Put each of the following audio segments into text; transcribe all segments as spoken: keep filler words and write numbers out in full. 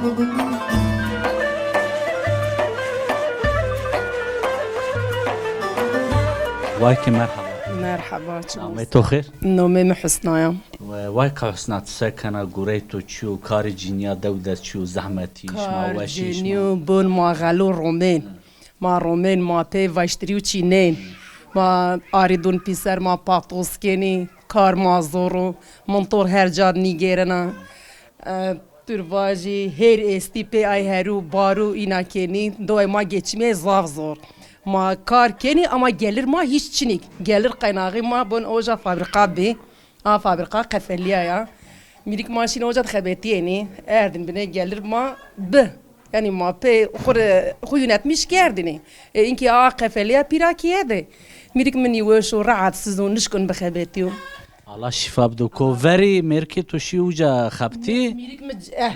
Wayke merhaba. Merhaba, çi Namê to xêr? Nomê mi Husna ya. We, wayka Husna, tu se kena, gurey to çi yo, karê cinîya dew de çi yo, zehmetî, şima Kar weşî, şima cinîyo bon ma xelo romên. Ma romên, ma pê vaştirî û çînên. Ma arî dûn pîser, ma patoz kenî, kar ma zor o. Montor her ca nîgêrena. E, tu rê vajî, hêr estî pê ay herû, barû îna kenî. Doy ma geçimê zaf zor. Ma kar kenî ama gelir ma hîç çinîk. Gelir qaynaxî ma bon oja fabrîka bî. A fabrîka qefelîya ya. Mîrîk ma şîn oca de xebetîyenî. Erdîn binê gelir ma bi. Yanî ma pê xwu rê, xwu yönetmiş kerdînî. E, inkî a qefelîya pîra kîye de. Mîrîk mi nîweş o, rahatsiz o, nişkun bixebetîyo. Allah şîfa bido. Ko verî mêrikê to şî uca xebtî? Mîrîk mi c-, eh,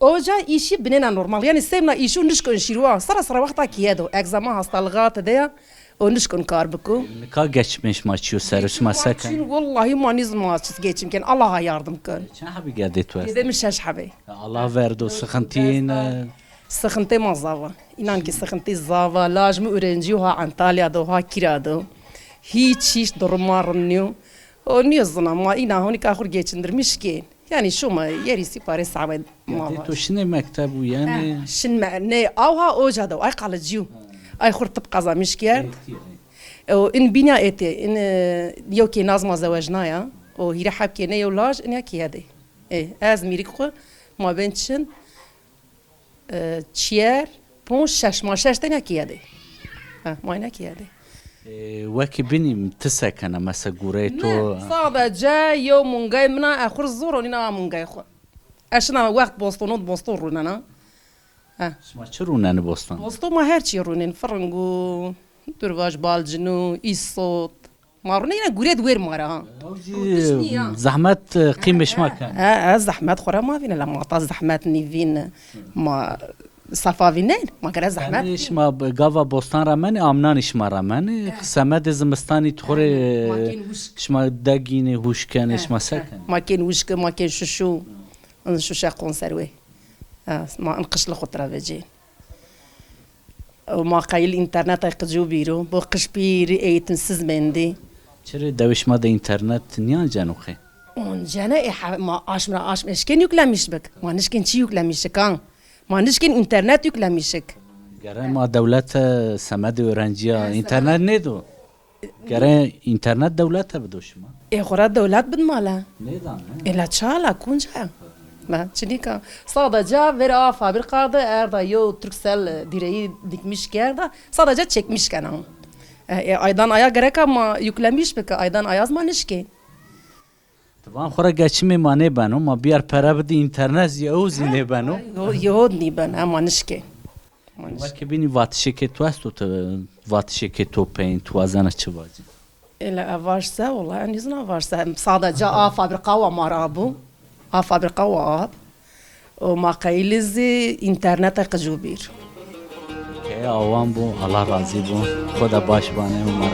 oca îşî binêna normal. Yanî semna îşî nişkun şîrwa. Sera sera wexta kîye do. Egzama hastalığa tede ya. O nişkun kar biko. Nika geçimê şima çi yo, serê şima se ken? Çin, wellahî ma nîzim ma çi geçim ken. Allah yardım kin. Çend hebî gedê to est? Gedê mi şeş hebî. Allah verdo, sıkıntı yine. Sıkıntı ma zava. İnan ki sıkıntı zava. Laj mi öğrenci ha Antalya do, ha kira do. Hiç, hiç durum ma rind nîyo. O nîyo zina ma îna honîka xwu rê geçindirmiş kên. Yanî şuma yerî sî parê sawe ma. Gedê to şinê mekteb û yanî? Eh, şin me-, nê, awha oca do, ay kalıcı yo. Ay xwu rê tip kazanmış kerd. Êtî, ê. O, in bînya êtê, in, e, yew kê naz ma zewecnaya. O hîrê heb kênê yew laj, in ya kîye de. E, ez mîrîk xwu, ma bên çin, e, çiyer, ponc, şeş, ma şeş tenya kîye de. Ha, ma îna kîye de. E, wekî binî ti se kena, mesela gureyê to? Ne, sadece yew mungay min a, e, xwu rê zor o nîna a mungay xwu. Ez şina wext boston û boston rûnena. He. Şima çi rûnenî bostan? Boston ma her çî rûnên. Firing û, tu rê vaj, balcin û, îsot. Ma rûnê yine gurê di wêr ma ra ha. Ew jî zehmet, e, qîmê şima ken. He, ez zehmet xwu ra ma vîne, la ma ta zehmet nîvîn. Ma safa vînên, ma gere zehmet. Yanî şima b-, gava bostan ra menî, amnanî şima ra menî, semedê zimistanî tu xwu rê şima degînê, huşk kenê, şima se kenê? Ma kên wişk, ma kên şuşu. In şuşe konserve. Ha, ma in qişli xwu tira vecên. Ma qayîl înternetay qicû bîro. Bo qiş pîrî eğitimsiz mendî. Çirê dewê şima de înternet nîyanceno qey? Oncene, e, he-, ma aşm ra aşm eşkên yüklemiş bik. Ma nişkên çi yüklemiş bik ha? Ma nişkên înternet yüklemiş bik. Gere ma dewlete semedê öğrencîya înternet nêdo. Gere înternet dewlete bido şima. E, xora dewlet bid mala. Nêdan, he? E, la çala, kunca? La, çinîka. Sadece vera a fabrika de erda yew Turkcell direği dikmiş kerda. Sadece çekmiş kena. E, e, aydan aya gereka ma yüklemiş bike. Aydan aya zî ma nişkên. Ti van xora geçimê ma nêbeno, ma biyar pere bidî înternet zî, ew zî nêbeno. Yo, yo nîben, ema nişkên. Weke bînî vatişêkê to esto, ti vatişêkê to peyên, ti wazena çi vacî? Êle ez vaj se, wela ez nîzana vaj se. Sadece a fabrika wa ma ra bû. A fabrika wa a. Û ma qeyilî zî înternete qicû bîr. Keye awan bo, Allah razî bo. Xweda baş bane û ma ra.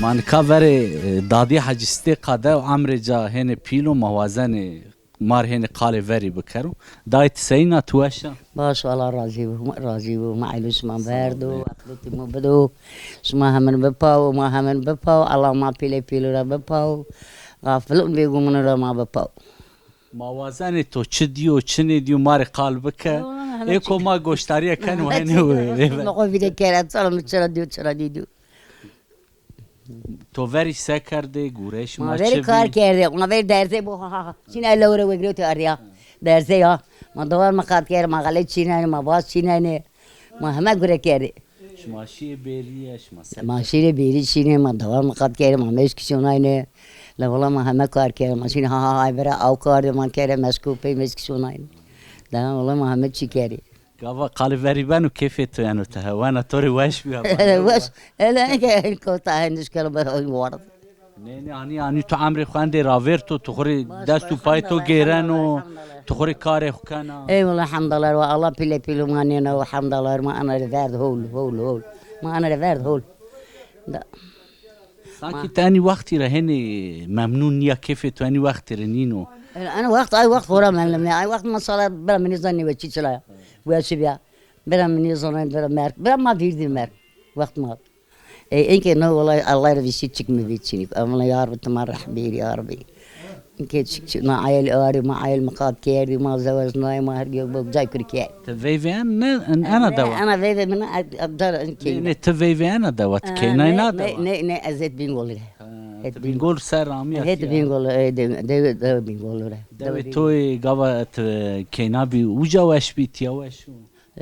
Ma nika verê, e, Dadî Hecî Sitê Qade û emrê ca hênê pîl o, ma wazenê ma rê hênê qalê verî bikero. Dayê ti seyîn a, ti weş a? Baş, Allah razî bo, razî bo. Ma eylû şima berdo, aqlê tîmo bido. Şima hemin bipawo, ma hemin bipawo. Allah ma pîlê pîlû ra bipawo. Xafilûn bêgûmûnû ra ma bipawo. Ma wazenê to çi dîyo, çi nêdîyo ma rê qal bike. Ê ko ma goşdarîye keno henê û ê ver. Ma xo vînê kere, çira mi çira dîyo, çira nêdîyo. To verî se kerdê, gureyê şima çi bî? Ma verî kar kerdê, ma verî derzê bo, ha, ha, ha. Çînay lewre wegirewtê ardî ya. Derzê ya. Ma dewar mi qat kerdê, ma xelê çînenê, ma baz çînenê. Ma heme gure kerdê. Şima şîyê bêrîye, şima se? Ma şîrê bêrî çînê, ma dewar mi qat kerdê, ma meşkî şonayne. La wela ma heme kar kerdê, ma şînê ha ha ha bira aw kardê, ma kerdê meşkû pey meşkî şonayne. La wela ma heme çî kerdê. Gava qalê verî beno kêfê to yeno ti hewena to rê weş bîya. Weş. Hele enke kota hendiş kelo ber oy ward. Nê, nê, anî, anî tu emrê xo endê ravêrto, tu xo rê dest û payê to gêreno, tu xo rê karê xo kena. Eyvallah, hemdalar wa Allah pîle pîlo ma nêna wa hemdalar ma ana rê verd hol, hol, hol. Ma ana rê verd hol. Da. Sankî ti enî wextî ra hênî memnûn nîya, kêfê to enî wextî ra nîno. Ena wext, ay wext xora memnûn nîya. Ay wext mesela bira mi nêzanî we çi çila ya. Weşî bîya. Bira mi nêzanî bira merg. Bira ma vîrdî merg. Wext ma. E, enke no wala Allah ra vîsî çik mi vî çinî. Ama ya Rabbi ti ma reh bîr ya Rabbi. Enke çik çik ma ayel arî, ma ayel miqat kerdî, ma zewecnay, ma her gök bok cay kur kerd. Ti veyvê en ne, en, ena dewa? Ena veyvê min a, a, dar enke. Nê, nê, ti veyvê ena dewa, ti keynay na dewa? Ne, ne, ne, ez het Bîngol re. Ha, ti Bîngol ser amîya. Het Bîngol, e, de, de, de Bîngol re. Dewê to ê gava ti keyna bî uca weş bî, tiya weş o?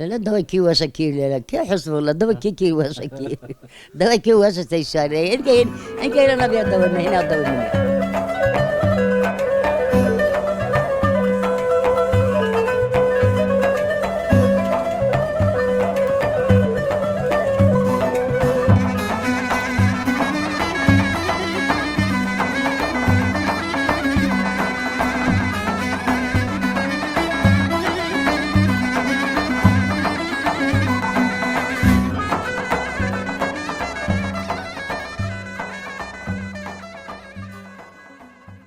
Öyle dewa kî weşa kî lele. Kî husn wala, dewa kî kî weşa kî. Dewa kî weşa sey şare. Enke, enke ena bîya dewa ne, ena dewa ne.